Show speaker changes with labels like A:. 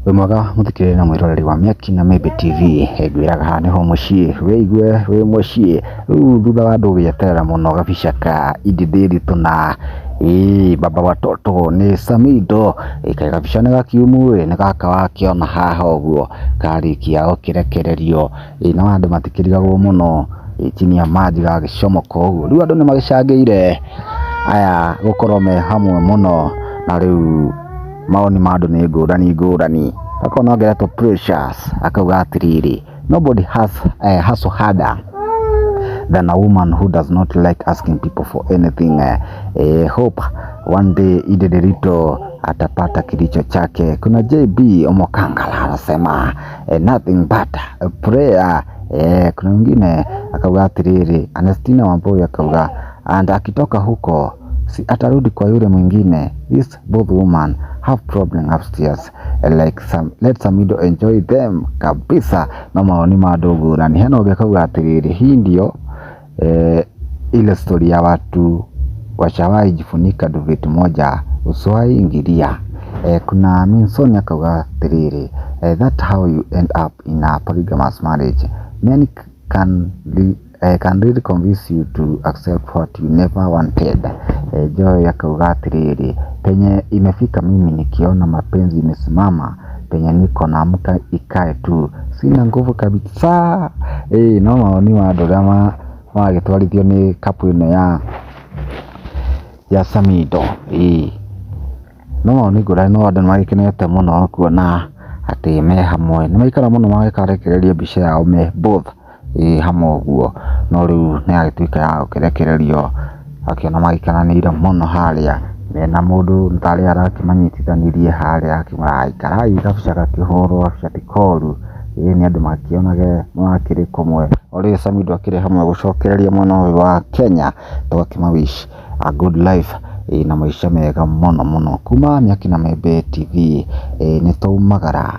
A: Wĩ mwega mũthikĩrĩria na mwĩroreri wa Mĩaki na Mĩmbi TV, ngwĩraga haha nĩho mũciĩ, wĩigue wĩ mũciĩ. Rĩu thutha wa andũ gweterera mũno gabica ka Edday Ndiritu na ĩĩ baba watoto nĩ Samido, kaĩ gabica nĩ gakiumu ĩ, nĩ gaka wakĩona haha ũguo, karĩkia gũkĩrekererio, no andũ matikĩrigagwo mũno, chini ya maji gagĩcomoka ũguo. Rĩu andũ nĩ magĩcangĩire aya gũkorwo me hamwe mũno, na rĩu mawoni ma andũ nĩ ngũrani ngũrani. Akorwo no ngeretwo Precious akauga atĩrĩrĩ, "Nobody has hustle harder than a woman who does not like asking people for anything. Hope one day Edday Ndiritu atapata kilicho chake." Kuna JB Omokangala anasema "Nothing but a prayer." Kuna mwingine akauga atĩrĩrĩ, Anestina Wambui akauga, "And akitoka huko si atarudi kwa yule mwingine? This both woman have problem upstairs, like some, let Samido enjoy them kabisa." No mawoni ma andũ ngũrani. Hena ũngĩ akauga atĩrĩrĩ, hii ndio ile story ya watu washawahi jifunika duvet moja, usiwahi ingilia. Kuna Minsoni akauga atĩrĩrĩ, "That how you end up in a polygamous marriage. Men can really convince you to accept what you never wanted." Joy akauga atĩrĩrĩ, "Penye imefika mimi nikiona mapenzi imesimama, penye niko naamka ikae tu, sina nguvu kabisa." No mawoni ma andũ ũrĩa maragĩtwarithio nĩ couple ĩno ya Samido. No mawoni ngũrani, no andũ nĩ magĩkenete mũno kuona atĩ me hamwe. Nĩ maikara mũno magĩkarekereria mbica yao me both hamwe ũguo, no rĩu nĩ yagĩtuĩka ya gũkĩrekererio, akĩona magĩkenanĩire mũno harĩa mena mũndũ tarĩ arakĩmanyitithanirie harĩa, akĩmwĩra ikarai gabica gakĩhũrwo, gabica ti koru, ĩĩ nĩ andũ makĩonage makĩrĩ kũmwe. O rĩrĩ Samido akĩrĩ hamwe gũcokereria mwena ũyũ wa Kenya, tũgakĩma wish a good life, ĩĩ na maica mega mũno mũno. Kuma Mĩaki na Membe TV, nĩ twaumagara.